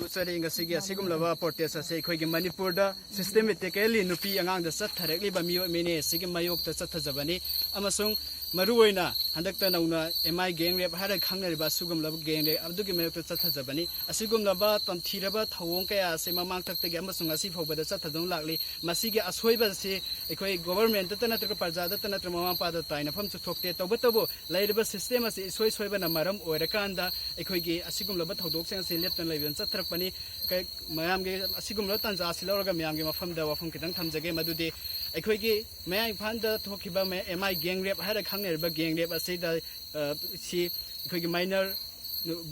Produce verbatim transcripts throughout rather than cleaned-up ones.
ꯎꯠꯆꯔꯤ꯫ ꯉꯁꯤꯒꯤ ꯑꯁꯤꯒꯨꯝꯂꯕ protest ꯑꯁꯤ ꯑꯩꯈꯣꯏꯒꯤ ꯃꯅꯤꯄꯨꯔꯗ systematically ꯅꯨꯄꯤ ꯑꯉꯥꯡꯗ ꯆꯠꯊꯔꯛꯂꯤꯕ ꯃꯤꯑꯣꯏ ꯃꯤꯅꯦ ꯑꯁꯤꯒꯤ ꯃꯥꯌꯣꯛꯇ ꯆꯠꯊꯖꯕꯅꯤ꯫ ꯑꯃꯁꯨꯡ ꯃꯔꯨꯑꯣꯏꯅ ꯍꯟꯗꯛꯇ ꯅꯧꯅ M I gang rape ꯍꯥꯏꯔꯒ ꯈꯪꯅꯔꯤꯕ ꯑꯁꯤꯒꯨꯝꯂꯕ gang rape ꯑꯗꯨꯒꯤ ꯃꯥꯌꯣꯛꯇ ꯆꯠꯊꯖꯕꯅꯤ꯫ ꯑꯁꯤꯒꯨꯝꯂꯕ ꯇꯝꯊꯤꯔꯕ ꯊꯧꯑꯣꯡ ꯀꯌꯥ ꯑꯁꯤ ꯃꯃꯥꯡꯊꯛꯇꯒꯤ ꯑꯃꯁꯨꯡ ꯉꯁꯤ ꯐꯥꯎꯕꯗ ꯆꯠꯊꯗꯨꯅ ꯂꯥꯛꯂꯤ꯫ ꯃꯁꯤꯒꯤ ꯑꯁꯣꯏꯕ ꯑꯁꯤ ꯑꯩꯈꯣꯏ government ꯇ ꯅꯠꯇ꯭ꯔꯒ ꯄ꯭ꯔꯖꯥꯗꯇ ꯅꯠꯇ꯭ꯔꯒ ꯃꯃꯥ ꯃꯄꯥꯗ ꯇꯥꯏꯅꯐꯝꯁꯨ ꯊꯣꯛꯇꯦ꯫ ꯇꯧꯕꯇꯕꯨ ꯂꯩꯔꯤꯕ system ꯑꯁꯤ ꯏꯁꯣꯏ ꯁꯣꯏꯕꯅ ꯃꯔꯝ ꯑꯣꯏꯔꯀꯥꯟꯗ ꯑꯩꯈꯣꯏꯒꯤ ꯑꯁꯤꯒꯨꯝꯂꯕ ꯊꯧꯗꯣꯛꯁꯤꯡ ꯑꯁꯤ ꯂꯦꯞꯇꯅ ꯂꯩꯕꯅ ꯆꯠꯊꯔꯛꯄꯅꯤ꯫ ꯀ-, ꯃꯌꯥꯝꯒꯤ ꯑꯁꯤꯒꯨꯝꯂꯕ ꯇꯥꯟꯖꯥ ꯑꯁꯤ ꯂꯧꯔꯒ ꯃꯌꯥꯝꯒꯤ ꯃꯐꯝꯗ ꯋꯥꯐꯝ ꯈꯤꯇꯪ ꯊꯝꯖꯒꯦ, ꯃꯗꯨꯗꯤ ꯑꯩꯈꯣꯏꯒꯤ ꯃꯌꯥꯡ ꯏꯝꯐꯥꯜꯗ ꯊꯣꯛꯈꯤꯕ ꯃ-, M I gang rape ꯍꯥꯏꯔ ꯈꯪꯅꯔꯤꯕ gang rape ꯑꯁꯤꯗ, ꯑ, ꯁꯤ ꯑꯩꯈꯣꯏꯒꯤ minor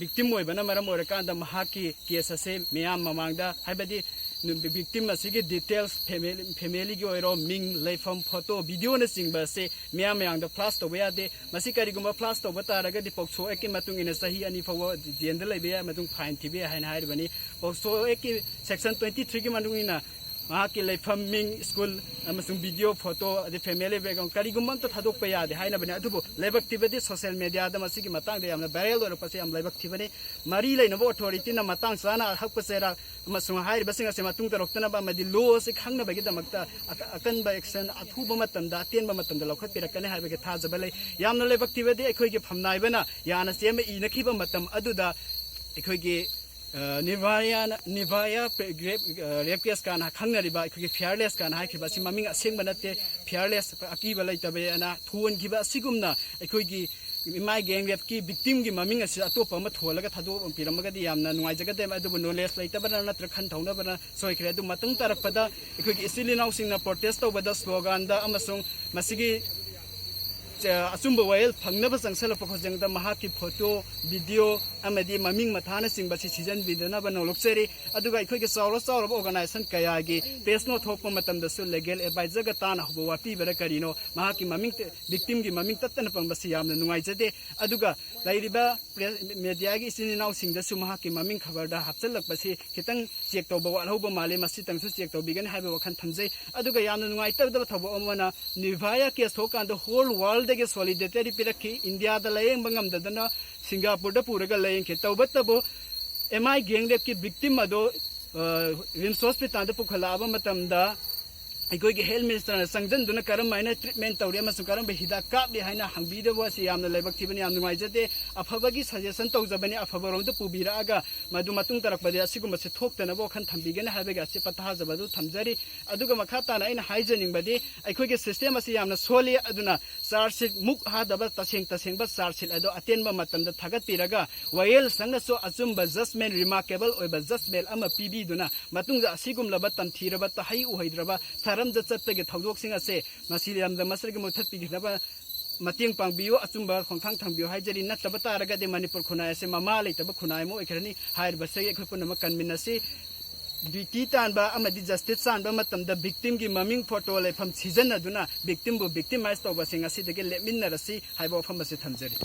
victim ꯑꯣꯏꯕꯅ ꯃꯔꯝ ꯑꯣꯏꯔꯀꯥꯟꯗ ꯃꯍꯥꯛꯀꯤ case ꯑꯁꯤ ꯃꯤꯌꯥꯝ ꯃꯃꯥꯡꯗ, ꯍꯥꯏꯕꯗꯤ victim ꯑꯁꯤꯒꯤ details, family, family ꯒꯤ ꯑꯣꯏꯔꯣ, ꯃꯤꯡ, ꯂꯩꯐꯝ, photo, video ꯅꯆꯤꯡꯕ ꯑꯁꯤ ꯃꯤꯌꯥꯝ ꯃꯌꯥꯝꯗ flash ꯇꯧꯕ ꯌꯥꯗꯦ꯫ ꯃꯁꯤ ꯀꯔꯤꯒꯨꯝꯕ flash ꯇꯧꯕ ꯇꯥꯔꯒꯗꯤ POCSO Act ꯀꯤ ꯃꯇꯨꯡ ꯏꯟꯅ ꯆꯍꯤ ꯑꯅꯤ ꯐꯥꯎꯕ jail ꯗ ꯂꯩꯕ ꯌꯥꯏ ꯑꯃꯁꯨꯡ fine ꯊꯤꯕ ꯌꯥꯏ ꯍꯥꯏꯅ ꯍꯥꯏꯔꯤꯕꯅꯤ꯫ POCSO Act ꯀꯤ section twenty three ꯒꯤ ꯃꯇꯨꯡ ꯏꯟꯅ ꯃꯍꯥꯛꯀꯤ ꯂꯩꯐꯝ, ꯃꯤꯡ, school ꯑꯃꯁꯨꯡ video, photo, ꯑꯗꯩ family background ꯀꯔꯤꯒꯨꯝꯕ ꯑꯝꯇ ꯊꯥꯗꯣꯛꯄ ꯌꯥꯗꯦ ꯍꯥꯏꯅꯕꯅꯤ꯫ ꯑꯗꯨꯕꯨ ꯂꯥꯏꯕꯛ ꯊꯤꯕꯗꯤ social media ꯗ ꯃꯁꯤꯒꯤ ꯃꯇꯥꯡꯗ ꯌꯥꯝꯅ viral ꯑꯣꯏꯔꯛꯄꯁꯦ ꯌꯥꯝ ꯂꯥꯏꯕꯛ ꯊꯤꯕꯅꯤ꯫ ꯃꯔꯤ ꯂꯩꯅꯕ authority ꯅ ꯃꯇꯥꯡ ꯆꯥꯅ ꯑꯍꯛꯄ ꯆꯩꯔꯥꯛ ꯑꯃꯁꯨꯡ ꯍꯥꯏꯔꯤꯕꯁꯤꯡ ꯑꯁꯤ ꯃꯇꯨꯡ ꯇꯥꯔꯛꯇꯅꯕ ꯑꯃꯗꯤ law ꯑꯁꯤ ꯈꯪꯅꯕꯒꯤꯗꯃꯛꯇ ꯑꯀ-, ꯑꯀꯟꯕ action ꯑꯊꯨꯕ ꯃꯇꯝꯗ, ꯑꯇꯦꯟꯕ ꯃꯇꯝꯗ ꯂꯧꯈꯠꯄꯤꯔꯛꯀꯅꯤ ꯍꯥꯏꯕꯒꯤ ꯊꯥꯖꯕ ꯂꯩ꯫ ꯌꯥꯝꯅ ꯂꯥꯏꯕꯛ ꯊꯤꯕꯗꯤ ꯑꯩꯈꯣꯏꯒꯤ ꯐꯝꯅꯥꯏꯕꯅ ꯌꯥꯅ ꯆꯦ ꯑꯃ ꯏꯅꯈꯤꯕ ꯃꯇꯝ ꯑꯗꯨꯗ ꯑꯩꯈꯣꯏꯒꯤ, ꯑ, ꯅꯤꯔꯚꯌꯥꯅ, ꯅꯤꯔꯚꯌꯥ rape, ꯑ, rape case ꯀꯥꯅ ꯈꯪꯅꯔꯤꯕ ꯑꯩꯈꯣꯏꯒꯤ Fearless ꯀꯥꯅ ꯍꯥꯏꯈꯤꯕ ꯑꯁꯤ ꯃꯃꯤꯡ ꯑꯁꯦꯡꯕ ꯅꯠꯇꯦ, Fearless, ꯑꯀꯤꯕ ꯂꯩꯇꯕ ꯑꯅ ꯊꯣꯟꯈꯤꯕ ꯑꯁꯤꯒꯨꯝꯅ ꯑꯩꯈꯣꯏꯒꯤ ꯏꯃꯥ gang rape ꯀꯤ victim ꯒꯤ ꯃꯃꯤꯡ ꯑꯁꯤ ꯑꯇꯣꯞꯄ ꯑꯃ ꯊꯣꯜꯂꯒ ꯊꯥꯗꯣꯛꯄꯤꯔꯝꯃꯒꯗꯤ ꯌꯥꯝꯅ ꯅꯨꯡꯉꯥꯏꯖꯒꯗꯕ꯫ ꯑꯗꯨꯕꯨ knowledge ꯂꯩꯇꯕꯅ ꯅꯠꯇ꯭ꯔ ꯈꯟ ꯊꯧꯅꯕꯅ ꯁꯣꯏꯈ꯭ꯔꯦ꯫ ꯑꯗꯨ ꯃꯇꯨꯡ ꯇꯥꯔꯛꯄꯗ ꯑꯩꯈꯣꯏꯒꯤ ꯏꯆꯤꯜ ꯏꯅꯥꯎꯁꯤꯡꯅ protest ꯇꯧꯕꯗ slogan ꯗ ꯑꯃꯁꯨꯡ ꯃꯁꯤꯒꯤ, ꯑ, ꯑꯆꯨꯝꯕ ꯋꯥꯌꯦꯜ ꯐꯪꯅꯕ ꯆꯪꯁꯤꯜꯂꯛꯄ ꯈꯨꯗꯤꯡꯗ ꯃꯍꯥꯛꯀꯤ photo, video ꯑꯃꯗꯤ ꯃꯃꯤꯡ ꯃꯊꯥꯅꯆꯤꯡꯕ ꯑꯁꯤ ꯁꯤꯖꯤꯟꯕꯤꯗꯅꯕ ꯅꯣꯂꯨꯛꯆꯔꯤ꯫ ꯑꯗꯨꯒ ꯑꯩꯈꯣꯏꯒꯤ ꯆꯥꯎꯔ ꯆꯥꯎꯔꯕ organization ꯀꯌꯥꯒꯤ press note ꯊꯣꯛꯄ ꯃꯇꯝꯗꯁꯨ legal advisor ꯒ ꯇꯥꯟꯅ ꯍꯧꯕ ꯋꯥꯄꯤꯕꯅ ꯀꯔꯤꯅꯣ? ꯃꯍꯥꯛꯀꯤ ꯃꯃꯤꯡ ꯇ-, victim ꯒꯤ ꯃꯃꯤꯡ ꯇꯠꯇꯅ ꯄꯟꯕꯁꯤ ꯌꯥꯝꯅ ꯅꯨꯡꯉꯥꯏꯖꯗꯦ꯫ ꯑꯗꯨꯒ ꯂꯩꯔꯤꯕ press, media ꯒꯤ ꯏꯆꯤꯟ ꯏꯅꯥꯎꯁꯤꯡꯗꯁꯨ ꯃꯍꯥꯛꯀꯤ ꯃꯃꯤꯡ ꯈꯕꯔꯗ ꯍꯥꯞꯆꯤꯜꯂꯛꯄꯁꯤ ꯈꯤꯇꯪ check ꯇꯧꯕ ꯋꯥꯠꯍꯧꯕ ꯃꯥꯜꯂꯤ꯫ ꯃꯁꯤꯇꯪꯁꯨ check ꯇꯧꯕꯤꯒꯅꯤ ꯍꯥꯏꯕ ꯋꯥꯈꯜ ꯊꯝꯖꯩ꯫ ꯑꯗꯨꯒ ꯌꯥꯝꯅ ꯅꯨꯡꯉꯥꯏꯇꯗꯕ ꯊꯧꯗꯣꯛ ꯑꯃꯅ ꯅꯤꯔꯚꯌꯥ case ꯊꯣꯛꯀꯥꯟꯗ whole world ꯗꯒꯤ solidarity ꯄꯤꯔꯛꯈꯤ꯫ ꯏꯟꯗꯤꯌꯥꯗ ꯂꯥꯌꯦꯡꯕ ꯉꯝꯗꯗꯅ ꯁꯤꯡꯒꯥꯄꯨꯔꯗ ꯄꯨꯔꯒ ꯂꯥꯌꯦꯡꯈꯤ꯫ ꯇꯧꯕꯇꯕꯨ ꯑꯦꯝ ꯑꯥꯏ ꯒꯦꯡ ꯔꯦꯞꯀꯤ ꯚꯤꯛꯇꯤꯝ ꯑꯗꯣ ꯔꯤꯝꯁ ꯍꯣꯁꯄꯤꯇꯥꯜꯗ ꯄꯨꯈꯠꯂꯛꯑꯕ ꯃꯇꯝꯗ ꯑꯩꯈꯣꯏꯒꯤ ꯍꯦꯜꯊ ꯃꯤꯅꯤꯁꯇꯔꯅ ꯆꯪꯁꯤꯟꯗꯨꯅ ꯀꯔꯝ ꯍꯥꯏꯅ ꯇ꯭ꯔꯤꯠꯃꯦꯟ ꯇꯧꯔꯤ ꯑꯃꯁꯨꯡ ꯀꯔꯝꯕ ꯍꯤꯗꯥꯛ ꯀꯥꯞꯂꯤ ꯍꯥꯏꯅ ꯍꯪꯕꯤꯗꯕ ꯑꯁꯤ ꯌꯥꯝꯅ ꯂꯥꯏꯕꯛ ꯊꯤꯕꯅꯤ, ꯌꯥꯝ ꯅꯨꯡꯉꯥꯏꯖꯗꯦ꯫ ꯑꯐꯕꯒꯤ ꯁꯖꯦꯁꯟ ꯇꯧꯖꯕꯅꯤ, ꯑꯐꯕꯔꯣꯝꯗ ꯄꯨꯕꯤꯔꯛꯑꯒ ꯃꯗꯨ ꯃꯇꯨꯡ ꯇꯥꯔꯛꯄꯗ ꯑꯁꯤꯒꯨꯝꯕꯁꯦ ꯊꯣꯛꯇꯅꯕ ꯋꯥꯈꯜ ꯊꯝꯕꯤꯒꯅꯤ ꯍꯥꯏꯕꯒꯤ ꯑꯆꯦꯠꯄ ꯊꯥꯖꯕ ꯑꯗꯨ ꯊꯝꯖꯔꯤ꯫ ꯑꯗꯨꯒ ꯃꯈꯥ ꯇꯥꯅ ꯑꯩꯅ ꯍꯥꯏꯖꯅꯤꯡꯕꯗꯤ, ꯑꯩꯈꯣꯏꯒꯤ ꯁꯤꯁꯇꯦꯝ ꯑꯁꯤ ꯌꯥꯝꯅ ꯁꯣꯜꯂꯤ꯫ ꯑꯗꯨꯅ ꯆꯥꯔꯖ ꯁꯤꯠ ꯃꯨꯛ ꯍꯥꯗꯕ ꯇꯁꯦꯡ ꯇꯁꯦꯡꯕ ꯆꯥꯔꯖ ꯁꯤꯠ ꯑꯗꯣ ꯑꯇꯦꯟꯕ ꯃꯇꯝꯗ ꯊꯥꯒꯠꯄꯤꯔꯒ ꯋꯥꯌꯦꯜ ꯁꯪꯅꯁꯨ ꯑꯆꯨꯝꯕ ꯖꯁꯃꯦꯟ, ꯔꯤꯃꯥꯔꯀꯦꯕꯜ ꯑꯣꯏꯕ ꯖꯁꯃꯦꯟ ꯑꯃ ꯄꯤꯕꯤꯗꯨꯅ ꯃꯇꯨꯡꯗ ꯑꯁꯤꯒꯨꯝꯂꯕ ꯇꯝꯊꯤꯔꯕ ꯇꯍꯩ ꯎꯍꯩꯗ꯭ꯔꯕ ꯁꯔꯝꯖ ꯆꯠꯄꯒꯤ ꯊꯧꯗꯣꯛꯁꯤꯡ ꯑꯁꯦ ꯃꯁꯤ ꯂꯝꯗꯝ ꯑꯁꯤꯗꯒꯤ ꯃꯨꯊꯠꯄꯤꯈꯤꯅꯕ ꯃꯇꯦꯡ ꯄꯥꯡꯕꯤꯌꯨ, ꯑꯆꯨꯝꯕ ꯈꯣꯡꯊꯥꯡ ꯊꯥꯡꯕꯤꯌꯨ ꯍꯥꯏꯖꯔꯤ꯫ ꯅꯠꯇꯕ ꯇꯥꯔꯒꯗꯤ ꯃꯅꯤꯄꯨꯔ ꯈꯨꯟꯅꯥꯏ ꯑꯁꯦ ꯃꯃꯥ ꯂꯩꯇꯕ ꯈꯨꯟꯅꯥꯏ ꯑꯃ ꯑꯣꯏꯈ꯭ꯔꯅꯤ꯫ ꯍꯥꯏꯔꯤꯕꯁꯤꯒꯤ ꯑꯩꯈꯣꯏ ꯄꯨꯝꯅꯃꯛ ꯀꯟꯃꯤꯟꯅꯁꯤ꯫ ꯗ꯭ꯌꯨꯇꯤ ꯇꯥꯟꯕ ꯑꯃꯗꯤ ꯖꯁꯇꯤꯁ ꯇꯥꯟꯕ ꯃꯇꯝꯗ ꯚꯤꯛꯇꯤꯝꯒꯤ ꯃꯃꯤꯡ, ꯐꯣꯇꯣ, ꯂꯩꯐꯝ ꯁꯤꯖꯤꯟꯅꯗꯨꯅ ꯚꯤꯛꯇꯤꯝꯕꯨ ꯚꯤꯛꯇꯤꯃꯥꯏꯁ ꯇꯧꯕꯁꯤꯡ ꯑꯁꯤꯗꯒꯤ ꯂꯦꯞꯃꯤꯟꯅꯔꯁꯤ ꯍꯥꯏꯕ ꯋꯥꯐꯝ ꯑꯁꯤ ꯊꯝꯖꯔꯤ꯫